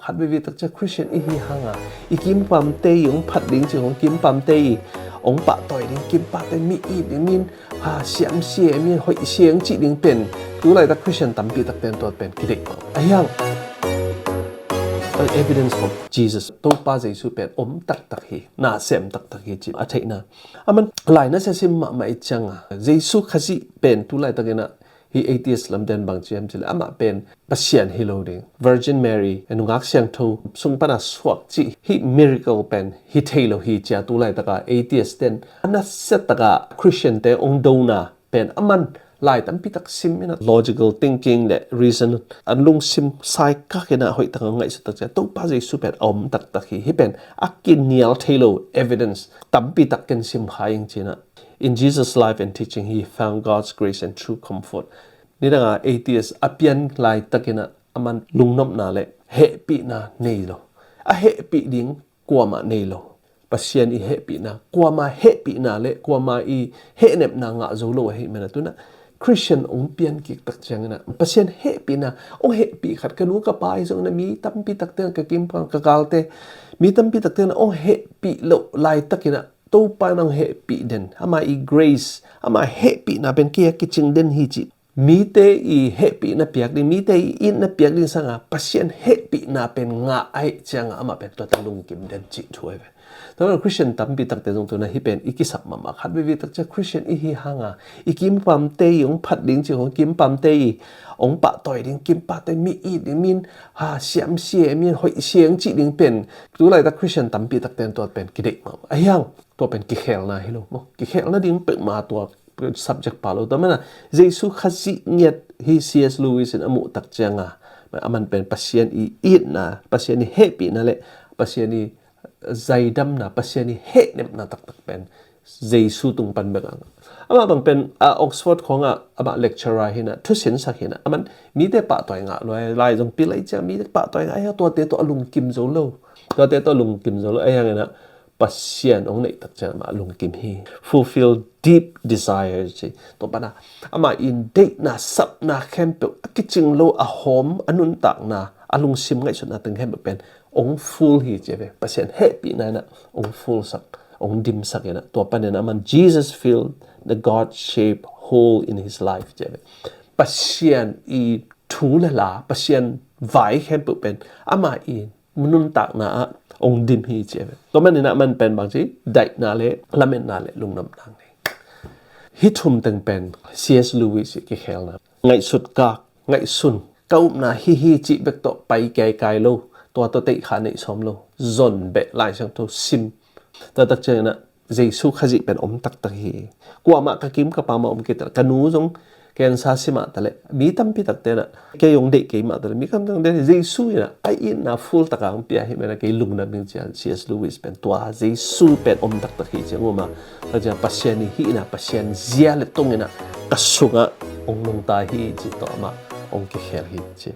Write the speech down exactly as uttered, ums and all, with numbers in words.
Khat veve tak ciang Christian i hi hanga, i kimpamte i hong phat ding ci, hong kimpamte i hong pahtawi ding, kimpamte mi it ding, min ha siamsia, min hoih siang cih ding pen tulaitak Christian tampi takte in tua pen kideih mah. Ahi hang evidence of Jesus, Topa Jesu pen om taktak hi, na sem taktak hi ci a theihna. Aman lai na sia sim mahmah i cianga Jesu Khazih pen tulaitakin ah hi atheist lamten bang ciam cileh amah pen Pasian hi lo ding, Virgin Mary nungak siangtho sung pana suak cih hi miracle pen hi thei lo hi cia tulaitaka atheist ten a nasia taka Christian te ong dona pen aman lai tampi tak sim in a logical thinking le reason an lungsim sai kak in a hoih taka ngaihsut tak cia Topa Jesu pen a om taktak hi, hi pen a kinial thei lo evidence tampi tak ken sim kha ing cina. In Jesus' life and teaching, he found God's grace and true comfort. Nidanga atheist a pian laitakin a aman lungnopna le hehpihna nei lo. A hehpih ding kuamah nei lo. Pasian i hehpihna, kuama hehpihna le kuama i hehnepna ngah zo lo ahi mana tuna Christian ong pian kik tak ciangina Pasian hehpihna, ong hehpih khat ka nu ka pa hi zongina mi tampi takte ka kimpang ka galte, mi tampi takte na ong hehpih lo laitakin a Topa nang hehpih den, ama i grace, ama hehpihna pen kei a kicing den hi ci. Mite i hehpihna piak ding, mite i itna piak ding sanga Pasian hehpihna pen ngah ahi cianga ama pen tuata lungkim den cih thu ahi ve. Tua Christian tampi takte zong tuna hi pen i kisap mahmah khat veve tak cia Christian i hi hanga, i kimpamte i ong phat ding ci, ong kimpamte i ong pahtawi ding, kimpamte mi it ding, min ha siamsia, min hoih siang cih ding pen tulaitak Christian tampi takte in tua pen kideih mahmah. Ahi hang tua pen kikhelna hi lo maw? Kikhelna ding peuhmah tua subject pa lo. Tua mana Jesu Khazih ngiat hi C S Lewis in a muh tak cianga aman pen Pasian i itna, Pasian i hehpihna le Pasian i zaidamna, Pasian i hehnepna taktak pen Jesu tung pan bek a ngah. Amah bang pen a Oxford khawngah amah lecturer hina, thusin sak hina, aman mite pahtawi ngah luai lai zong pilai ciang mite pahtawi ngah ahi hang tuate tawh a lungkim zo lo. Tuate tawh a lungkim zo lo ahi hangina Pasian ong neih tak ciang amah lungkim hi. Fulfill deep desires ci. Tua pana ama in deihna sapna khempeuh a kicing lo a hawm a nuntakna a lungsim ngaihsutna teng khempeuh pen ong full hi ci ve. Pasian hehpihna ina ong full sak, ong dimsak ina tua panin aman Jesus filled the God-shaped hole in his life ci ve. Pasian i thu le la, Pasian vai khempeuh pen ama i nuntakna ah ong dim hi ci ve. Tua manina aman pen bang ci daihna le lametna le lungnopna nei. Hi thum teng pen C S Lewis i kikhelna. Ngaihsut ka, ngaihsun ka upna hi hi cih bek tawh pai kaikai lo. Tua tawh teihkha neih sawm lo. Zon beh Lai Siangtho sim. Tua tak ciangina Jesu Khazih pen om taktak hi. Kuamah ka kim ka pamah om kei ta, ka nu zong cancer simah ta le mi tampi takte na kei ong deih keimah ta le mi tampi takte Jesu ina a itna full taka ong pia hi mena kei lungdam ding cia C S Lewis pen tua Jesu pen om taktak hi cia nguma. Tua cia Pasian i hihna, Pasian zia le tungina ka sunga ong nungta hi ci tawh amah ong kikhel hi ci.